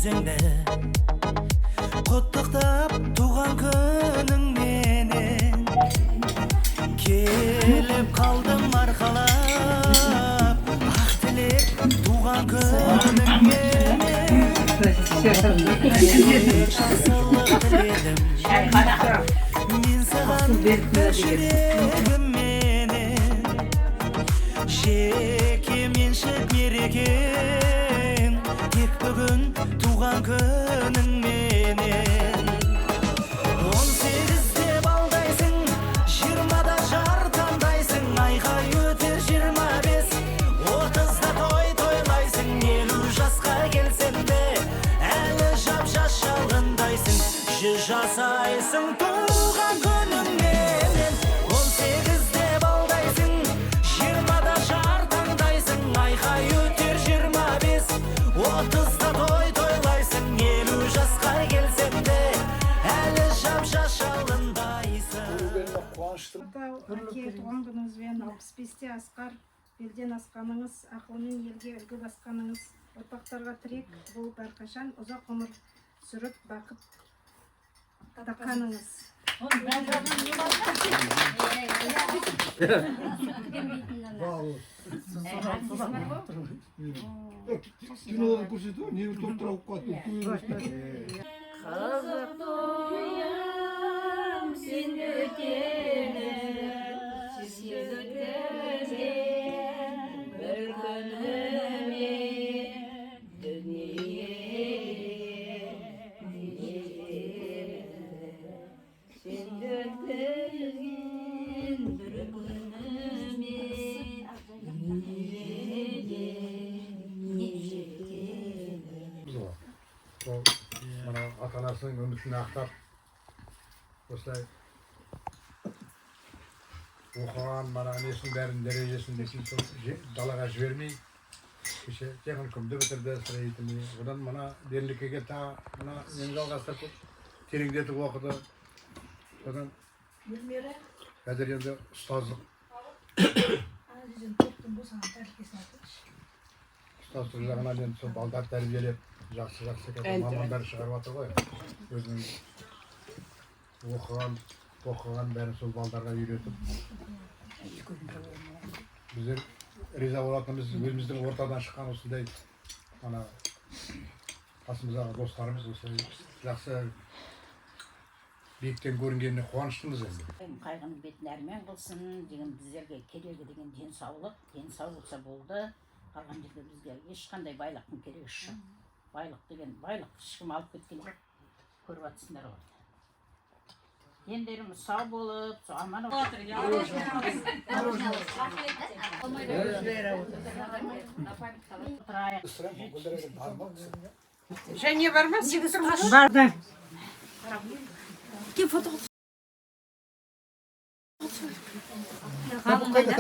Жүзіңді құттықтап туған күніңменен келіп қалдым арқалап ақ тілек туған күніңменен жақсылық тіледім мен саған жүрегімменен. Жеке меншік мерекең тек бүгін туған күніңменен. 18-де балдайсың, 20-да жар таңдайсың, айқай өтер 25, 30-да той тойлайсың, 50 жасқа келсең де әлі жап жас жалындайсың, 100 жасайсың туған күніңменен. 18-де балдайсың, 20-да жар таңдайсың, айқай өтер 25, 30-да той тойлайсың, 50 жасқа келсең де әлі жап жас жалындайсың. Көргеніме қуаныштымын. Әке, туған күніңізбен! 65-те асқар белден асқаныңыз, ақылмен елге үлгі басқаныңыз, ұрпақтарға тірек болып әрқашан ұзақ ғұмыр сүріп, бақыт тапқаныңыз. Кинодан көрсету не бір топтар алып қалады. Қызық тойым сен өтемін, сен өтемін бір күніме дүниеде жетемін. Сен өткізген бір күніме дүниеде жетемін. Ғой. Сол мына ата анасының үмітін ақтап, осылай оқыған мына несінің бәрін, дәрежесін несін сол далаға жібермей, кеше техникумды бітірді строительный, одан мына Ерлікеге тағы мына нені жалғастырып, тереңдетіп оқыды. Содан қазір енді ұстаздық жағынан енді сол балдар тәрбиелеп, жақсы жақсы қазір мамандар шығарып жатыр ғой. Өзінің оқыған тоқыған бәрін сол балдарға үйретіп, біздер риза болатынымыз, өзіміздің ортадан шыққан осындай ана қасымыздағы достарымыз осылай жақсы биіктен көрінгеніне қуаныштымыз енді. Қайғының бетін әрмен қылсын деген, біздерге керегі деген денсаулық, денсаулық болса болды. Қалған жерде бізге ешқандай байлықтың керегі жоқ. Байлық деген байлық ешкім алып кеткен жоқ, көріп жатсыңдар ғой. Дендеріміз сау болып, сол аман отырайық. Және бар ма? Бар да. Қайда?